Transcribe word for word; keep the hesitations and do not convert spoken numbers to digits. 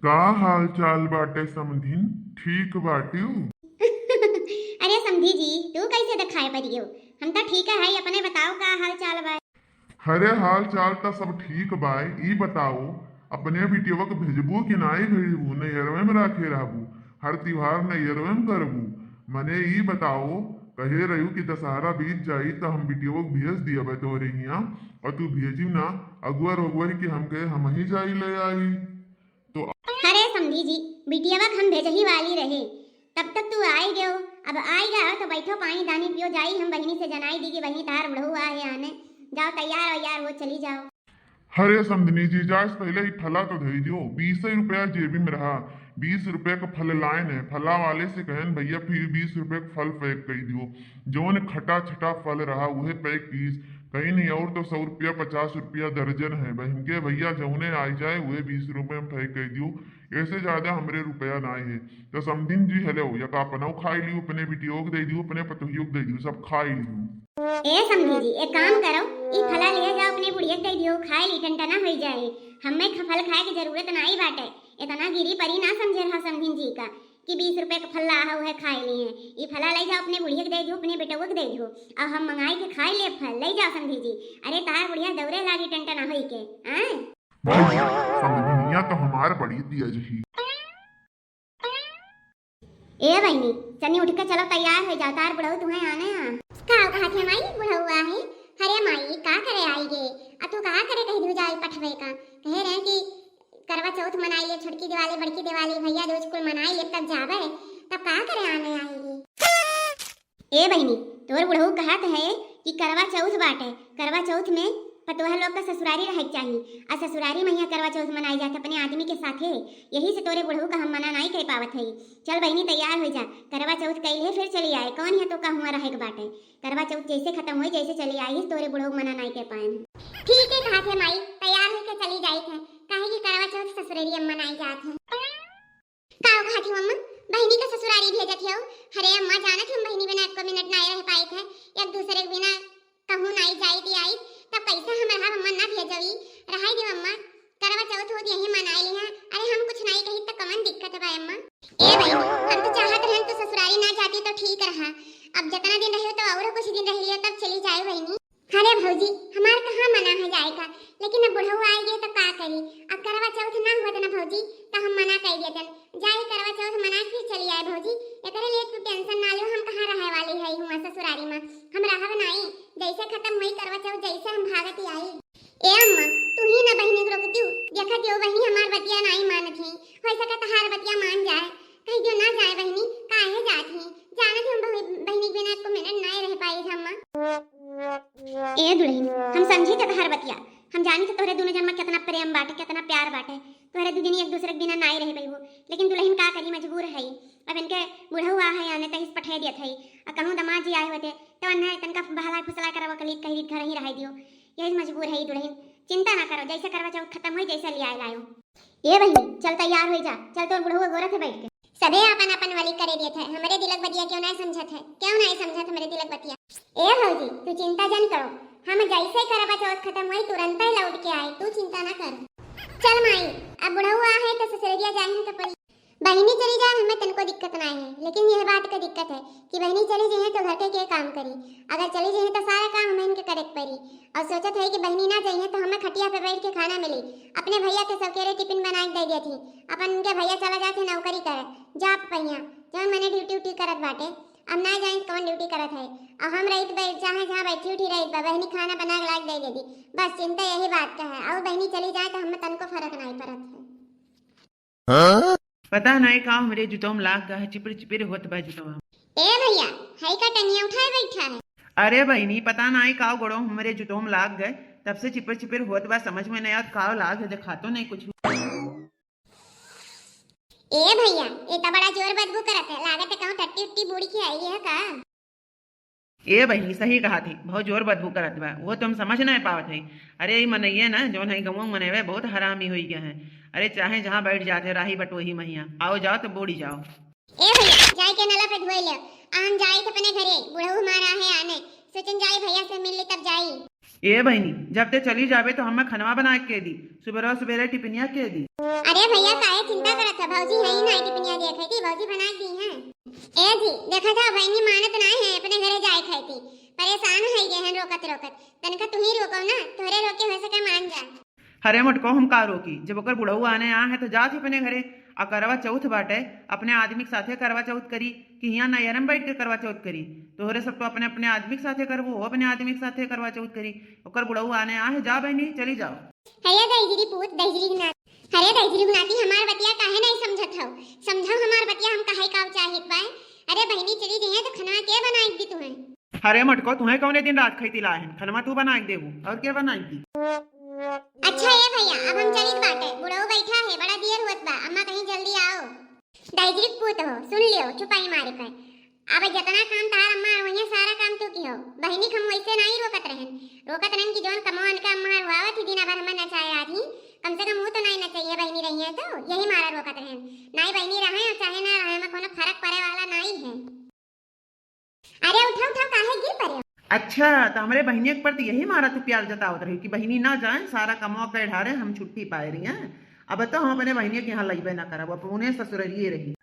का हाल चाल बाटे समधिन, ठीक बाटिउ? अरे समधी जी, तू कैसे देखाए परियो? हम तो ठीक है, अपने बताओ का हाल चाल बा? अरे हाल चाल तो सब ठीक बाय। ई बताओ, अपने बिटियवा के भेजबू कि नाई भेजबू? नैहरवे में राखे रहबू? हर त्योहार नैहरवे में करबू? मने ई बताओ, कहे रहू कि दशहरा बीत जाई तो हम बिटियवा के भेज दिया तोरे हियाँ, और तू भेजियो ना, अगुअर अगुअर के हम कहे हम ही जाई ले आई। तो अरे समधी जी, बिटियवा के हम भेजही वाली रहे, तब तक तू आई गयो। अब आई गयो तो बैठो, पानी दानी पियो, जाई हम बहिनी से जनाई दी कि बहिनी तहार बुढ़ऊ आहे आने। जाओ तैयार वैयार हो, चली जाओ। अरे समधिनी जी, जाए से पहले ही फला तो धई दियो। बीस रुपया जेबी में रहा, बीस रुपया का फल लाए ने। फला वाले से कहन, "भैया फिर बीस रुपया का फल पैक कर दियो।" जौन खटा छटा फल रहा उहे पैक कीस। कहीं नहीं और तो सौ रुपया पचास रुपया दर्जन है। बहन के भैया जौने आई जाए उहे बीस रुपया में पैक कर दियो। ऐसे ज्यादा हमरे रुपया नाई है। तो समधिन जी हेलो, या का अपनाऊ खाई लियो, अपने बिटियों को दे दियो, अपने पतोहियों को दे दियो, सब खाई लियो। ए समधी जी, एक काम करो, ई फला ले जाओ, अपने बुढ़िया के दे दियो, खाए ली, टनटना होई जाए। हमें ख-, फल खाए की जरूरत नाई बाटे। इतना गिरी परी ना समझे रहा समधिन जी का कि बीस रुपए का फल लाहा है, खाए ली है। ई फला ले जाओ, अपने बुढ़िया के दे दियो, अपने बेटवा के दे दियो, और हम मंगाई के खाए ले फल। ले जाओ समधी जी। अरे तार बुढ़िया दौरे लागी टनटना होई के, आए? भाई, समधिनिया तो हमार बड़ी तेज ही। ए बहिनी, चनी उठ के चलो, तैयार हो जाओ, तार बुढ़ऊ तुम्हें आने हैं। का कहत है माई, बुढ़ऊ आहे? अरे माई, का करे आई गे? आ तू का करे कही दू जाई पठवे का? कहे रहे कि करवा चौथ मनाई ले, छोटकी दिवाली, बड़की दिवाली, भैया दूज कुल मनाई ले, तब जाबे, तब का करे आने आई गे? ए बहिनी, तोर बुढ़ऊ कहत है कि करवा चौथ बाटे, करवा चौथ में पतोह लोग का ससुरारी रहे के चाही। आ ससुरारी में यहाँ करवा चौथ मनाई जात अपने आदमी के साथे, यही से तोरे बुढ़ऊ का हम मना नाई कर पावत है। चल बहिनी, तैयार हो जा, करवा चौथ कैले फिर चली आए, कौन है तो का हुआ रहे के बाटे। करवा चौथ जैसे खत्म होई, जैसे चली आई, तोरे बुढ़ऊ मना नाई कर पाए। ठीक है, कहत है माई, तैयार होके चली जाइत है, काहे कि करवा चौथ ससुरारी में मनाई जात है। का हो कहत हो अम्मा, बहिनी का ससुरारी भेजत हो? अरे अम्मा, जानत हो हम बहिनी बिना एको मिनट नाई रह पाइत है, एक दूसरे के बिना कहूँ नाई जाइत आइत, तब कैसे हम रहब अम्मा, ना भेजो ई, रहाई दियो अम्मा, करवा चौथ होत यही मनाई ली है। अरे हम कुछ नाई कही तो कमन दिक्कत बा अम्मा? ए बहिनी, हम तो चाहत रहन तू ससुरारी ना जाती तो ठीक रहा, अब जितना दिन रहे तो और कुछ दिन रह लियो तब चली जाए बहिनी। अरे भौजी, हमार कहाँ मना है जाए का, लेकिन अब बुढ़ऊ आए गए तो का करी? अब करवा चौथ ना हुआ ना भौजी, तो हम मना कर देतन। जाए करवा चौथ मना के फिर चली आए भौजी, एकरे लिए तू tension ना लो, हम कहाँ रहे वाली है हुआ ससुरारी में, हम रहब नाई, जैसे खत्म हुई करवा चौथ जैसे हम भागत ही आई। ए अम्मा, तू ही ना बहिनी के रोकती हो, देखा दियो बहिनी हमार बतिया नाई मानत है, हो सके तहार बतिया मान जाए। कह दियो ना जाए बहिनी, काहे जात ही? जानत हम बहि-, बहिनी के बिना एको मिनट नाय रह पाई अम्मा। ए दुल्हन, हम समझी थे तोहर बतिया, हम जानी थे तोहरे दोनों जन में कितना प्रेम बाटे, कितना प्यार बाटे, तोहरे दू जनी एक दूसरे के बिना नाय रह पइबू, लेकिन दुल्हन का करी, मजबूर है। अब इनके बुढ़ऊ आ है आने तहिस पठे दियत है, आ कहूँ दमाद जी आए होते तो अन्ना तनका बहला फुसला कर वकलीत कह दीत घर ही रह दियो, यही मजबूर है दुल्हन। चिंता ना करो, जैसे करवा चौथ खत्म होई, जैसे ले आए लायो। ए बहिनी, चल तैयार हो जा, चल तोर बुढ़ऊ गोरत है बैठ के। सबे आपन आपन वाली करे देत है, हमरे दिलक बतिया क्यों नाय समझत है, क्यों नाय समझत हमरे दिलक बतिया। ए भौजी, तू चिंता जन करो, हम जैसे करवा चौथ खत्म होई तुरंत ही लौट के आए, तू चिंता ना कर। चल माई, अब बुढ़ऊ आ है तो ससुररिया जाहिन तो पड़ी। बहिनी चली जाए हमें तनको दिक्कत नाय है, लेकिन यह बात का दिक्कत है कि बहिनी चली जाए तो घर के के काम करी, अगर चली जाए तो सारा काम हमें इनके करे के पड़ी। और सोचत है कि बहिनी ना जाइए तो हमें खटिया पे बैठ के खाना मिली। अपने भैया के सकेरे टिफिन बना के दे दिया थी, अपन उनके भैया चला जाते नौकरी करे, job पहिया, जौन मने ड्यूटी उटी करत बाटे। अब ना जाए कौन ड्यूटी करत है, अब हम रहित बैठ चाहे जहाँ बैठी उठी रहित बा, बहिनी खाना बना के ला के दे देती। बस चिंता यही बात का है, और बहिनी चली जाए तो हमें तनको फर्क नहीं पड़त है। पता नहीं का हमरे जुतवा में लाग गा है, चिपिर चिपिर होत बा जुतवा। ए भैया, हई का टंगिया उठाए बैठा है? अरे बहिनी, पता नहीं का गोड़ो हमरे जुतवा में लाग गए, तब से चिपिर चिपिर होत बा, समझ में नहीं आवत का लाग है, देखातो नहीं कुछ। ए भैया, ये तो बड़ा जोर बदबू करत है, लागत है कहूँ टट्टी उट्टी बूढ़ी के आई है का? ए बहिनी, सही कहा थी, बहुत जोर बदबू करत बा, वो तो हम समझ नहीं पावत है। अरे ई मनैया ना, जौन है गंवों में मनैवे, बहुत हरामी होई गया है। अरे चाहे जहाँ बैठ जाते राही बटोही महिया, आओ जाओ तो बूढ़ी जाओ। ए भैया, जाए के नला पे धोए ले, आ हम जाए थे अपने घरे, बुढ़ऊ हमारा है आने, सोचन जाए भैया से मिल ले तब जाई। ए बहिनी, जब ते चली जाबे तो हमें खनवा बनाए के दी, सुबेरे सुबेरे टिफिनिया के दी। अरे भैया, काहे चिंता करत है? भौजी है ही ना, टिफिनिया देखे थी, भौजी बनाए दी हैं। ए जी, देखा था बहिनी मानत ना है अपने घरे जाए खाए थी, परेशान है गए हैं रोकत रोकत। तनका तू ही रोको ना, तोहरे रोके हो सके मान जा। अरे मोटको, हम का रोकी, जब ओकर बुढ़ऊ आने आ है तो जात ही अपने घरे। आ करवा चौथ बाटे, अपने आदमी के साथे करवा चौथ करी कि हियाँ नैहर में बैठ के करवा चौथ करी? तोहरे सब तो अपने अपने आदमी के साथे करबो, वो अपने आदमी के साथे करवा चौथ करी। ओकर बुढ़ऊ आने आ है, जा बहिनी, चली जाओ। अरे दहिजरी पूत, दहिजरी गुनाती, अरे दहिजरी गुनाती, हमार बतिया काहे नहीं समझत हो? समझो हमार बतिया, हम काहे का चाहित बाय। अरे बहिनी चली जइहे तो खनवा के बनाए दी तुम्हें? अरे मटको, तुहे कौने दिन रात खैती लाए हैं? खनवा तू बनाए देबू, और के बनाए दी? अच्छा ए भैया, अब हम चलित बाटे, बुढ़ऊ बैठा है, बड़ा देर होत बा, अम्मा कहीं जल्दी आओ। दाइजरी के पूत हो, सुन लियो, चुपाई मारे कर। अब जितना काम तार अम्मा रोइहे, सारा काम तू की हो। बहिनी के हम वैसे नहीं रोकत रहन, रोकत रहन कि जौन कमवा उनका अम्मा रोआवत ही दिन भर हमें नचाए आ रही, कम से कम वो तो नहीं नचाइए, बहिनी रही है तो यही मारा रोकत रहन। नहीं बहिनी रहे और चाहे ना रहे, हमें कोनो फर्क पड़े वाला नहीं है। अरे उठाओ, उठाओ, काहे गिर पड़े हो? अच्छा, तो हमरे बहिनिया के प्रति यही मारा तू प्यार जतावत रही कि बहिनी ना जाए, सारा कमवा के ढारे हम छुट्टी पाए रही हैं। अब तो हम अपने बहिनिया के यहाँ लइबे ना करब, अपने ससुररिये रही।